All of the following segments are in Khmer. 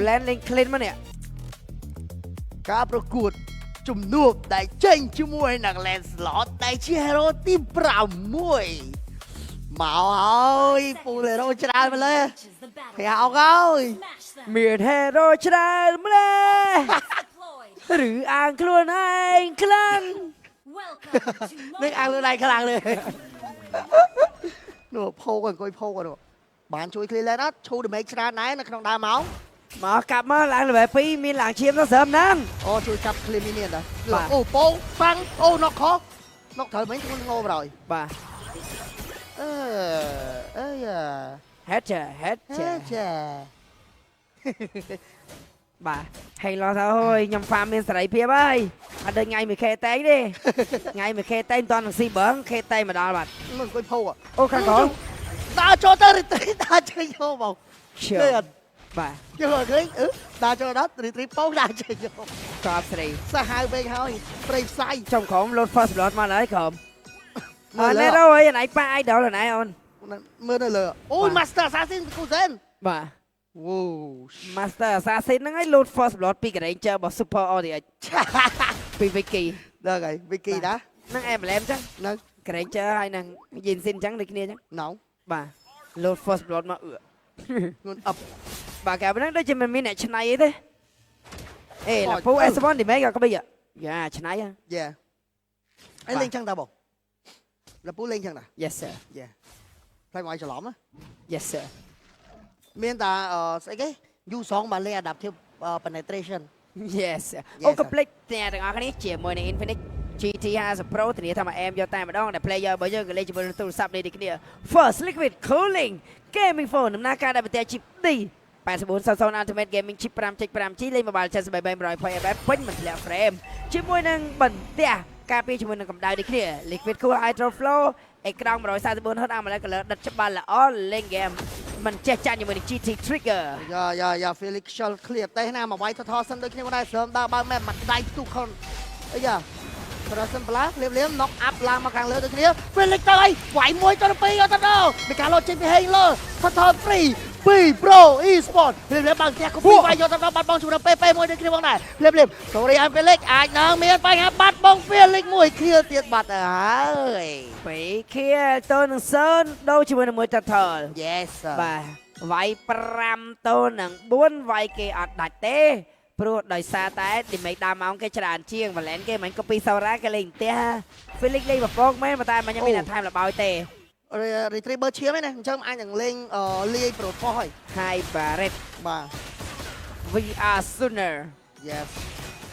Land លេង clean មកនេះ។ ការប្រកួតជំនួបដែលចេញជាមួយនឹង Lancelot ដែលជា hero ទី6មកហើយពូ hero ច្រើនមកលើគេអោកហើយ មាន hero ច្រើនម្លេះឬអាងខ្លួនឯងខ្លាំង នឹងអាងលើដៃខ្លាំងเลยនោះផោកអង្គុយផោកនោះបានជួយ clear lane អត់ឈូ damage ច្រើនដែរនៅក្នុងដើមម៉ោង មកកាប់មកឡើង level 2មានឡើងឈាមទៅសើមហ្នឹង អូជួយចាប់ clear minion ដែរ បាទ អូពងប៉ាំងអូណុកខណុកត្រូវមិញធ្ងន់ធ្ងរបណ្ដោយ បាទ អឺអើយ៉ា head ចា head ចា ចា ចា បាទហេឡោថាអូយខ្ញុំ farm មានសេរីភាពហើយអត់ដូចថ្ងៃមួយខេតែងទេ ថ្ងៃមួយខេតែងមិនតាន់នឹងស៊ីបើងខេតែងមកដល់បាទ មើលអង្គុយផោក អូខាងក្រោម ដើរចូលទៅរីត្រីដើរចេញយកមក ឈៀ ឃើញអត់ បាទ យកមកឃើញអឺដើរចូលដល់រីត្រីពងដើរចេញយក កប់ស្រី សាហាវពេកហើយព្រៃផ្សៃ ចុងក្រោមលោត first blood មកហើយក្រោម មើលលើ អត់ណែរយណៃប៉ា idol ណៃអូន មើលនៅលើអូយ បាទ Master Assassin គូសែន បាទ វូ Master Assassin ហ្នឹងឯងលោត first blood ពី Granger របស់ Super RDX ពី Wiki ដល់ហើយ Wiki តា ហ្នឹង emblem ចឹង ហ្នឹង Granger ហើយនឹង Yinshin ចឹងដូចគ្នាចឹង ណៅ បាទលោត first blood មកអឺ ងួនអឹប បាទកាលហ្នឹងដូចជាមិនមានអ្នកឆ្នៃអីទេអេឡាពូ S1 ទីមេក៏ក្បិចយ៉ាឆ្នៃហ៎ យ៉ាអីលេងចឹងតាបងលពូលេងចឹងតា Yes sir. យ៉ាផ្លែមកឲ្យច្រឡំណា Yes sir. មានតាអឺស្អីគេ U2 បានលេង adaptive penetration. Yes sir. Yes, អូ sir. កុំភ្លេចអ្នកទាំងអស់គ្នាជាមួយនឹង Infinix GT 50 Pro ធានាថាមកអែមយកតែម្ដងដែល player របស់យើងក៏លេងជាមួយនឹងទូរស័ព្ទនេះដូចគ្នា First Liquid Cooling Gaming Phone ដំណើរការដោយប្រទេស chip D 8400 Ultimate Gaming Chip 5.5G លេង Mobile 73 120 fps ពេញមិនធ្លាក់ frame ជាមួយនឹងបន្ទះការពារជាមួយនឹងកម្ដៅដូចគ្នា Liquid Cool Hydro Flow អេក្រង់ 144 Hz AMOLED color ដិតច្បាស់ល្អលេង game មិនចេះចាញ់ជាមួយនឹង GT Trigger. យ៉ាយ៉ាយ៉ា Felix Shell clear តេះណាមកវាយថថសិនដូចគ្នាមកដែរសើមដើរបើកមែនមួយដៃផ្ទុះខុនអីយ៉ាប្រសិនប្លាភ្លាមភ្លាម knock up ឡើងមកខាងលើដូចគ្នា Felix ទៅអីវាយមួយទៅពីរយកទៅដល់មានការលោតចេញពីហេងលើថថ free 2 Pro Esport ភ្លាមភ្លាមបើកផ្ទះកុំពីវាយយកទៅដល់បាត់បង់ជំរឿពេពេមួយដូចគ្នាផងដែរភ្លាមភ្លាម Sorry I'm Felix អាចនឹងមានបញ្ហាបាត់បង់ Felix មួយឃ្លៀទៀតបាត់ទៅហើយ ពីខៀលទៅនឹងសូនដូរជាមួយនឹងមួយ turtle. Yes sir. បាទវាយ5ទៅនឹង4វាយគេអត់ដាច់ទេព្រោះដោយសារតែ damage ដើមម៉ោងគេច្រើនជាងវ៉ាឡែនគេមិនកូពីសូរ៉ាគេលេងផ្ទះ Felix លេងបពកមែនប៉ុន្តែមិនមានអ្នកថែមលបោយទេ Retriever ឈាមឯណាអញ្ចឹងអាចនឹងលេងលាយ Pro ហើយ Hi Barret. បាទ We are sooner. Yes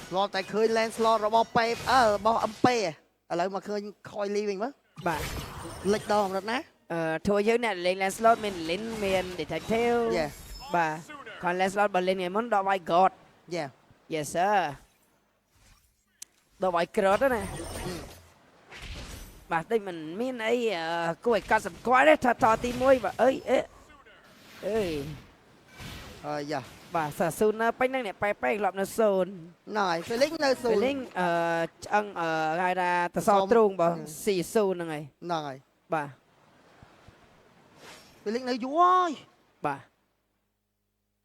ធ្លាប់តែឃើញ Lancelot របស់ពេអឺរបស់ MP ឥឡូវមកឃើញ Coily វិញមើល បាទ លិចដល់កម្រិតណា អឺធ្វើយើងអ្នកលេង Lancelot មាន Lin មាន Detective. Yeah. បាទគាត់ Lancelot បើ Lin ថ្ងៃមុនដកវាយ God. Yeah. Yes sir. ដកវាយក្រតណាបាទតិចមិនមានអីគួរឲ្យកត់សម្គាល់ទេថាតទី1បាទអើយអេអើយ អើយ៉ា បាទសាស៊ូនពេញហ្នឹងអ្នកប៉ែប៉ែក្លប់នៅសូន ណៃ Felix នៅសូន ពេលនេះអឺឆ្អឹងអឺគេហៅថាតសទ្រូងរបស់ស៊ីស៊ូហ្នឹងហើយ ហ្នឹងហើយ បាទ Felix នៅយូរហើយ បាទ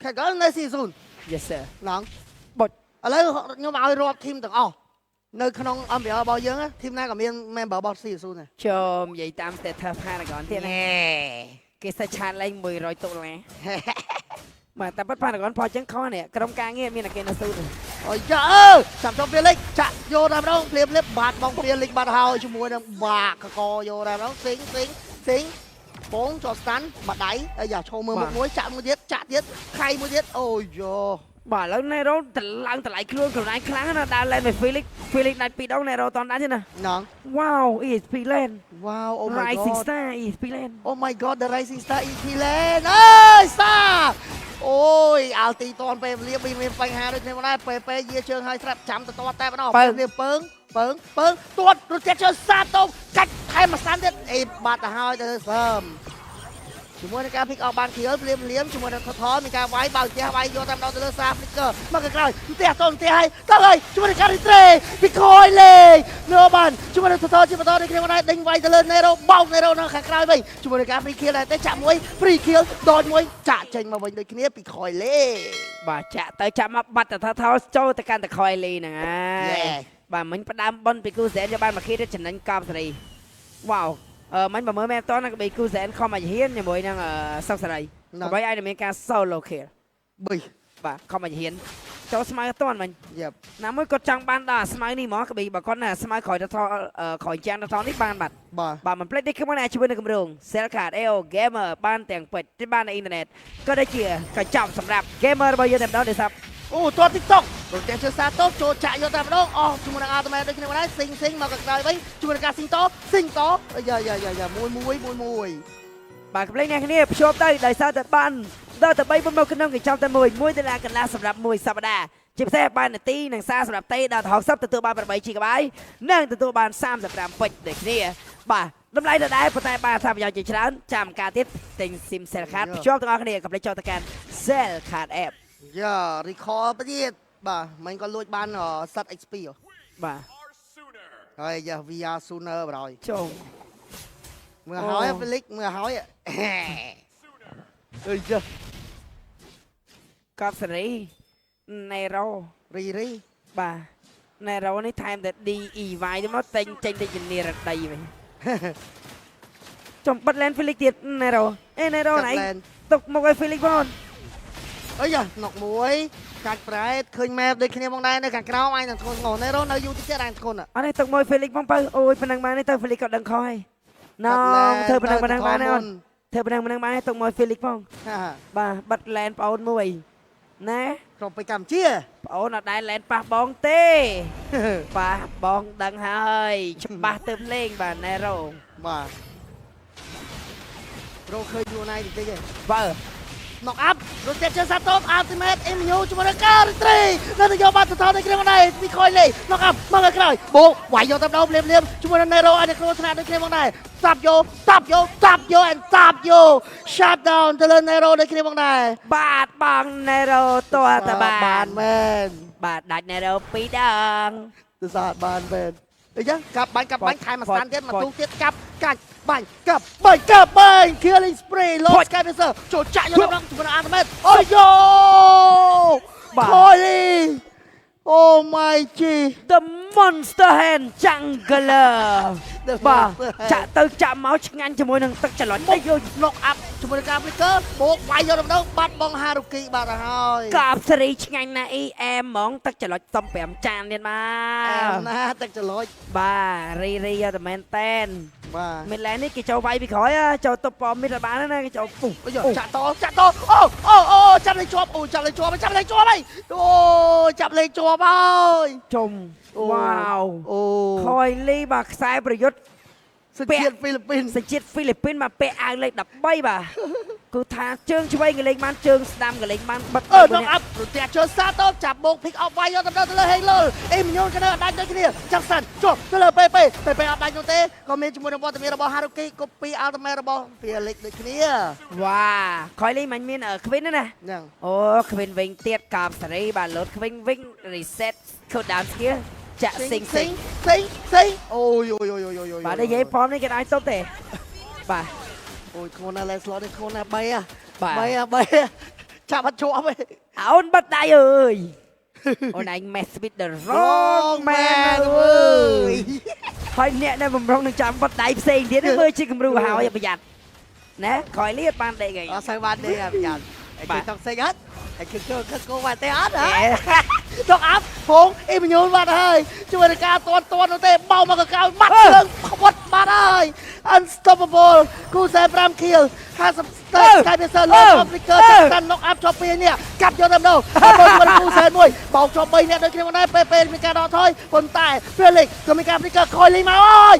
ខែកលនៅស៊ីសូន Yes sir. ហ្នឹង បុច ឥឡូវខ្ញុំឲ្យរាប់ធីមទាំងអស់នៅក្នុង MPL របស់យើងធីមណាក៏មាន member របស់ស៊ីសូនដែរ ចូលនិយាយតាម status Paragon ទៀតណាគេសាច់ឆាតឡើង100ដុល្លារបាទតែប៉ិត Paragon ផចឹងខុសនេះក្រុមការងារមានតែគេនៅស៊ូទេ អូយចាអើចាំចុះ Felix ចាក់យកតែម្ដងភ្លាមភ្លាមបាត់បង Felix បាត់ហើយជាមួយនឹងបាក់កកយកតែម្ដងសេងសេងសេងបងចោះស្តាន់មួយដៃអាយ៉ាឈោមើលមុខមួយចាក់មួយទៀតចាក់ទៀតខៃមួយទៀតអូយយោ បាទឥឡូវ Nero តឡើងតម្លៃខ្លួនខ្លួនឯងខ្លាំងណាស់ដើរឡើងទៅ Felix Felix ដាច់ពីរដង Nero តន់ដាច់ទេណា ហ្នឹង Wow, EXP lane. Wow, oh my Rising god. Star EXP lane. Oh my god, the Rising Star EXP lane អើយសាអូយអាល់ទីតនពេលវេលាមានបញ្ហាដូចនេះមកដែរពេលពេលយាជើងឲ្យស្រាប់ចាំទៅតតែម្ដងពេលវេលាពើងពើងពើងទាត់រត់ជើងសាតោកាច់ថែមមួយសានទៀតអេបាត់ទៅហើយទៅសើម ជាមួយនឹងការ pick off បាន kill ភ្លាមភ្លាមជាមួយនឹងថថមានការវាយបើកផ្ទះវាយយកតាមដងទៅលើសា flicker មកក្រោយផ្ទះតផ្ទះហើយតហើយជាមួយនឹងការ retreat ពីខយលេនៅបានជាមួយនឹងថថជាបន្តដូចគ្នាមកដែរដេញវាយទៅលើ Nero បោក Nero នៅខាងក្រោយវិញជាមួយនឹងការ free kill ដែរតែចាក់មួយ free kill ដមួយចាក់ចេញមកវិញដូចគ្នាពីខយលេ បាទចាក់ទៅចាក់មកបាត់តថថចូលទៅកាន់តខយលីហ្នឹងហើយបាទមិញផ្ដើមប៉ុនពីគូសែនយកបានមកគីទៅចំណេញកប់សេរីវ៉ាវអឺមិញបើមើលមែនតណាក៏បីគូសែនខំមកហ៊ានជាមួយនឹងសុកសេរីដើម្បីឲ្យមានការ solo kill បី បាទខំមកហ៊ានចូលស្មៅអត់ទាន់មិញ យេប ណាមួយគាត់ចង់បានដល់អាស្មៅនេះហ្មងក៏បីបើគាត់ណាស្មៅក្រោយទៅថក្រោយចាំងទៅថនេះបានបាត់ បាទ បាទមិនភ្លេចនេះគឺមកអ្នកជួយនៅគម្រោង Cell Card AO Gamer បានទាំងពេជ្របាននៅអ៊ីនធឺណិតក៏ដូចជាកញ្ចប់សម្រាប់ Gamer របស់យើងតែម្ដងដោយសារ អូត TikTok រត់តែជឿសាតូចូលចាក់យកតែម្ដងអស់ជាមួយនឹងអាតមែនដូចគ្នាមកដែរស៊ីងស៊ីងមកក្រោយវិញជាមួយនឹងការស៊ីងតស៊ីងតយ៉ាយ៉ាយ៉ាយ៉ាមួយមួយមួយមួយ បាទកំភ្លេចអ្នកគ្នាភ្ជាប់ទៅដោយសារតែបានដល់តែ3មកក្នុងកញ្ចប់តែមួយ1ដុល្លារកន្លះសម្រាប់មួយសប្តាហ៍ជាពិសេសបាននាទីនិងសារសម្រាប់ទេដល់60ទទួលបាន8 GB និងទទួលបាន35ពេជ្រដូចគ្នាបាទតម្លៃដដែលប៉ុន្តែបានអត្ថប្រយោជន៍ជាច្រើនចាំការទៀតទិញ SIM Cell Card ភ្ជាប់ទាំងអស់គ្នាកុំភ្លេចចូលទៅកាន់ Cell Card App យ៉ា recall ទៅទៀតបាទមិញក៏លួចបានសัตว์ XP ហ៎ បាទ ហើយយ៉ា VR sooner បណ្ដោយ ចូល មើលហើយ Felix មើលហើយអើយយ៉ា កប់សេរីណេរ៉ូ រីរី បាទណេរ៉ូនេះថែមតែ D E Y ទៅមកតែងចេញទៅជានិរតីវិញចំបិទ lane Felix ទៀតណេរ៉ូអេណេរ៉ូណៃទុកមកឲ្យ Felix បង អើយយ៉ាណុកមួយកាច់ប្រែតឃើញ map ដូចគ្នាមកដែរនៅខាងក្រោមអញនឹងធ្ងន់ធ្ងរណេរ៉ូនៅយូរតិចទៀតអញធ្ងន់ អត់ទេទុកមកឲ្យ Felix បងបើអូយប៉ុណ្ណឹងបានទេទៅ Felix ក៏ដឹងខុសហើយណងធ្វើប៉ុណ្ណឹងប៉ុណ្ណឹងបានទេអូនធ្វើប៉ុណ្ណឹងប៉ុណ្ណឹងបានទេទុកមកឲ្យ Felix បងបាទបិទ lane ប្អូនមួយណែ ក្រុមពេជ្រកម្ពុជា ប្អូនអត់ដែល lane ប៉ះបងទេប៉ះបងដឹងហើយច្បាស់ទៅលេងបាទណេរ៉ូ បាទរកឃើញខ្លួនឯងតិចតិចឯង បើ knock up រត់ទៀតជើងសាតូប ultimate immune ជាមួយនឹងការត្រីនៅទៅយកបាត់ទៅថតในគ្រឿងដែរពីខយលេ knock up មកឲ្យក្រោយបោកវាយយកតាមដងភ្លាមភ្លាមជាមួយនឹង Nero ឲ្យនៅក្នុងថ្នាក់ដូចគ្នាមកដែរសាប់យកសាប់យកសាប់យក and សាប់យក shut down ទៅលើ Nero ដូចគ្នាមកដែរ បាទបងណេរ៉ូតើតបាន បានមែន បាទដាច់ណេរ៉ូពីរដង ទៅសាបានមែនអីចឹងកាប់បាញ់កាប់បាញ់ថែមមួយស្តានទៀតមកទូទៀតកាប់កាច់បាញ់កាប់បាញ់កាប់បាញ់ killing spree Lord Skypiercer ចូលចាក់យកដល់ជាមួយនឹង ultimate អូយយោ បាទ ខយលី Oh my G The Monster Hand Jungler The បាទ Monster Hand ចាក់ទៅចាក់មកឆ្ងាញ់ជាមួយនឹងទឹកច្រឡុច មកយក knock up ជាមួយនឹងការ flicker បោកវាយយកដល់ម្ដងបាត់បង Haruki បាត់ទៅហើយ កាបសេរីឆ្ងាញ់ណាស់អ៊ីអែមហ្មងទឹកច្រឡុចសុំ5ចានទៀតម អែ ក មណាទឹកច្រឡុច បាទរីរីយកតែមែនតែន បាទ មីឡែននេះគេចូលវាយពីក្រោយហ៎ចូលទប់ប៉មីតបានណាគេចូលពុះ អូយចាក់តចាក់តអូអូអូចាប់លេខជាប់អូចាប់លេខជាប់ចាប់លេខជាប់ហើយអូចាប់លេខជាប់ហើយ ជុំវ៉ាវ អូ ខយលីបាទខ្សែប្រយុទ្ធ សជាតិហ្វីលីពីន សញ្ជាតិហ្វីលីពីនមកពាក់អាវលេខ13បាទគឺថាជើងឆ្វេងក៏លេងបានជើងស្ដាំក៏លេងបានបិទ អឺ knock up រទះជើសាតូចាប់បោក pick up វាយយកទៅដល់ទៅលើ Halo អេមីញូនក៏នៅអត់ដាច់ដូចគ្នាចាប់សាន់ជាប់ទៅលើ PP PP អត់ដាច់នោះទេក៏មានជាមួយនឹងវត្តមានរបស់ Haruki copy ultimate របស់ Felix ដូចគ្នា វ៉ាខយលីមិនមានខ្វិនទេណា ហ្នឹង អូខ្វិនវិញទៀតកោបសេរីបាទលោតខ្វិនវិញ reset cool down skill ចាក់ស៊ីងស៊ីង ស៊ីងស៊ីងអូយអូយអូយអូយអូយ បាទនិយាយផងនេះគេអាចទប់ទេបាទ អូយធ្ងន់ណាស់ Lancelot នេះធ្ងន់ណាស់3ហ่ะ បាទ 3ហ่ะ3ចាប់អត់ជាប់ទេ អូនបិទដៃអើយអូនឯង mess with the wrong man អើយហើយអ្នកដែលបំរុងនឹងចាំបិទដៃផ្សេងទៀតនេះមើលជាគំរូហើយប្រយ័ត្នណាក្រោយលៀតបានដេកអី អត់សូវបានទេប្រយ័ត្នអី បាទ គេតុកសេងអត់អីគឺគឺគឺគោបានទេអត់ហ៎តុកអាប់ហ្វងអ៊ីមញូនបាត់ហើយជួយនឹងការតន់តន់នោះទេបោមកកកៅបាត់ជើងខ្វាត់បាត់ហើយ Unstoppable គូ45 kill 50 stack តែវាសើលើ Flicker ចាប់តាន់ knock up ជាប់ពីនេះកាប់យកតែម្ដងហើយមកជួយគូសែនមួយបោកជាប់3នាក់ដូចគ្នាមកដែរពេលពេលមានការដកថយប៉ុន្តែ Felix ក៏មានការ Flicker ខយលីមកអើយ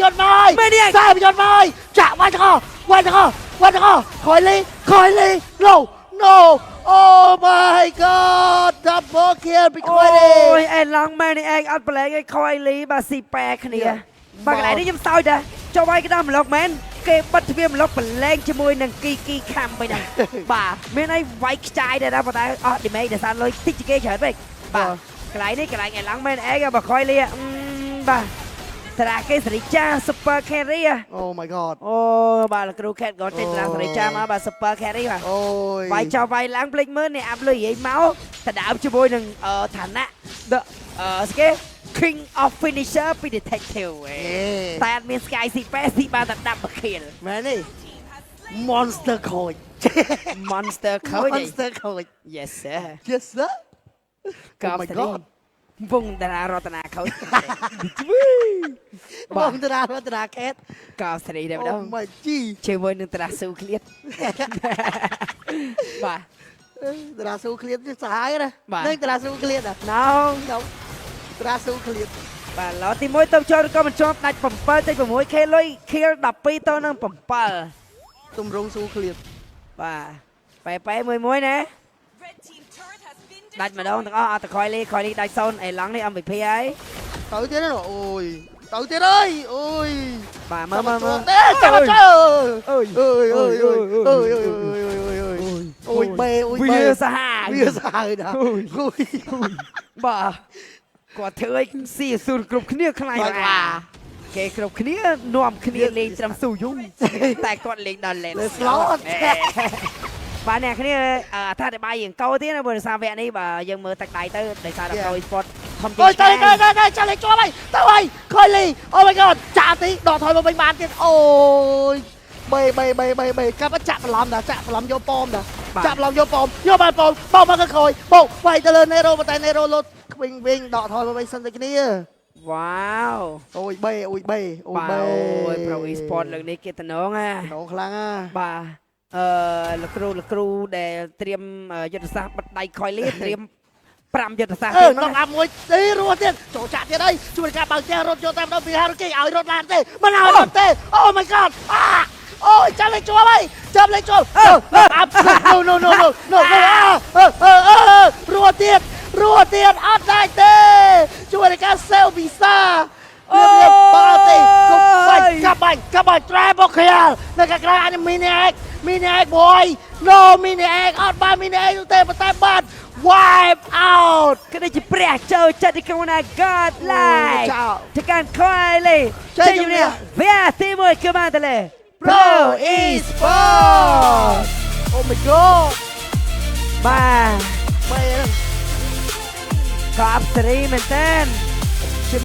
យត់មកហើយ មែននេះ ខ្សែប្រយុទ្ធមកហើយចាក់វាយទាំងអស់វាយទាំងអស់វាយទាំងអស់ខយលីខយលី no no oh my god double kill ពីខ អូ យលី យអែឡងមែននេះឯងអត់ប្រឡែងឯងខយលីបាទស៊ីប៉ែគ្នា Yeah. បាទកន្លែងនេះខ្ញុំសើចដែរចូលវាយក្តារម្លុកមែន គេបិទទ្វារម្លុកប្រឡែងជាមួយនឹងគីគីខំវិញហ្នឹងបាទមានអីវាយខ្ចាយដែរណាប៉ុន្តែអស់ damage ដោយសារលុយតិចជាងគេច្រើនពេកបាទកន្លែងនេះកន្លែងឯឡងមែនអេបើខយលីបាទតារាគេសេរីចា super carry អូ my god អូបាទលោកគ្រូខេតក៏ចេញតារាសេរីចាមកបាទ super carry បាទ អូយ វាយចោលវាយឡើងភ្លេចមើលនេះអាប់លុយនិយាយមកដដើមជាមួយនឹងឋានៈ the ស្គេ King of Finisher ពី Detective ឯងតែអត់មាន Sky C ប៉ែស៊ីបានតែ10 kill មែនទេ Monster Coach Monster Coach Monster Coach Yes sir Yes sir កោ Oh my god វងតារារតនាខូច បងតារារតនាខេត កោស្រីតែម្ដ អូ ង my G ជាមួយនឹងតារាស៊ូឃ្លៀតបាទ តារាស៊ូឃ្លៀតនេះសាហាវណា បាទ នឹងតារាស៊ូឃ្លៀតណា ណង ខ្ញុំតារាស៊ូឃ្លៀត បាទឡទី1ទៅចូលឬក៏មិនជាប់ដាច់ 7.6K លុយ kill 12ទៅនឹង7 ទម្រង់ស៊ូឃ្លៀត បាទប៉ែប៉ែមួយមួយណាដាច់ម្ដងទាំងអស់អត់តខយលីខយលីដាច់សូន្យអេឡង់នេះ MVP ហើយ ទៅទៀតណាអូយទៅទៀតអើយអូយ បាទមើលមើលមើល ទេចាំចូល អើយ អើយអើយអើយអើយអើយអើយអូយបេអូយបេ វាសាហាវ វាសាហាវណា អូយ អូយ បាទគាត់ធ្វើឲ្យស៊ីអស៊ូនគ្រប់គ្នាខ្លាច ខ្លាចឡា គេគ្រប់គ្នានាំគ្នាលេងត្រឹមស៊ូយូតែគាត់លេងដល់លេន លេស្លោត បាទអ្នកគ្នាអធិប្បាយយើងកោទៀតណាព្រោះសារវគ្គនេះបាទយើងមើលទឹកដៃទៅដោយសារតែ Pro Sport ធំជា អូយ ង ទៅទៅទៅទៅចាលេជាប់ហើយទៅហើយខយលីអូ my god ចាក់ទីដកថយមកវិញបានទៀតអូយបេបេបេបេបេកាប់ចាក់បន្លំតាចាក់បន្លំយកប៉មតាចាក់បន្លំយកប៉មយកបានប៉មបោកមកក្រោយបោកវាយទៅលើនេរ៉ូប៉ុន្តែនេរ៉ូលោតខ្វិញវិញដកថយមកវិញសិនដូចគ្នា វ៉ាវ អូយបេអូយបេអូយ បាទ បេ អូយ Pro Esport លើកនេះគេតំណងណា តំណងខ្លាំងណា បាទអឺលោកគ្រូលោកគ្រូដែលត្រៀមយុទ្ធសាស្ត្របិទដៃខយលីត្រៀម5យុទ្ធសាស្ត្រ អឺ ទៀតមក នងអាប់មួយទីរស់ទៀតចូលចាក់ទៀតអីជួយការបើកផ្ទះរត់យកតាមដល់ពីហារុគីឲ្យរត់ឡានទេមិនឲ្យរត់ទេអូ my god អាអូយចាំលេខជាប់ហើយចាំលេខជាប់អឺអាប់ no no no no no no អឺអឺអឺរស់ទៀតរស់ទៀតអត់ដែរទេជួយការសេលវីសាលៀបលៀបបើទេកុំបាច់កាប់បាច់កាប់បាច់ត្រែបុកខ្យាលនៅខាងក្រៅអានេះមីនីអេកមីនីអេក boy no មីនីអេកអត់បានមីនីអេកទេប៉ុន្តែបាន wipe out ក៏ដូចជាព្រះចូលចិត្តទីក្រុងណា God like ចោល ទៅកាន់ខយលី ជ័យជំនះ វគ្គទី1គឺបានទៅលើ Pro Esport Oh my god បាទ បែរ កប់សេរីមែនតើ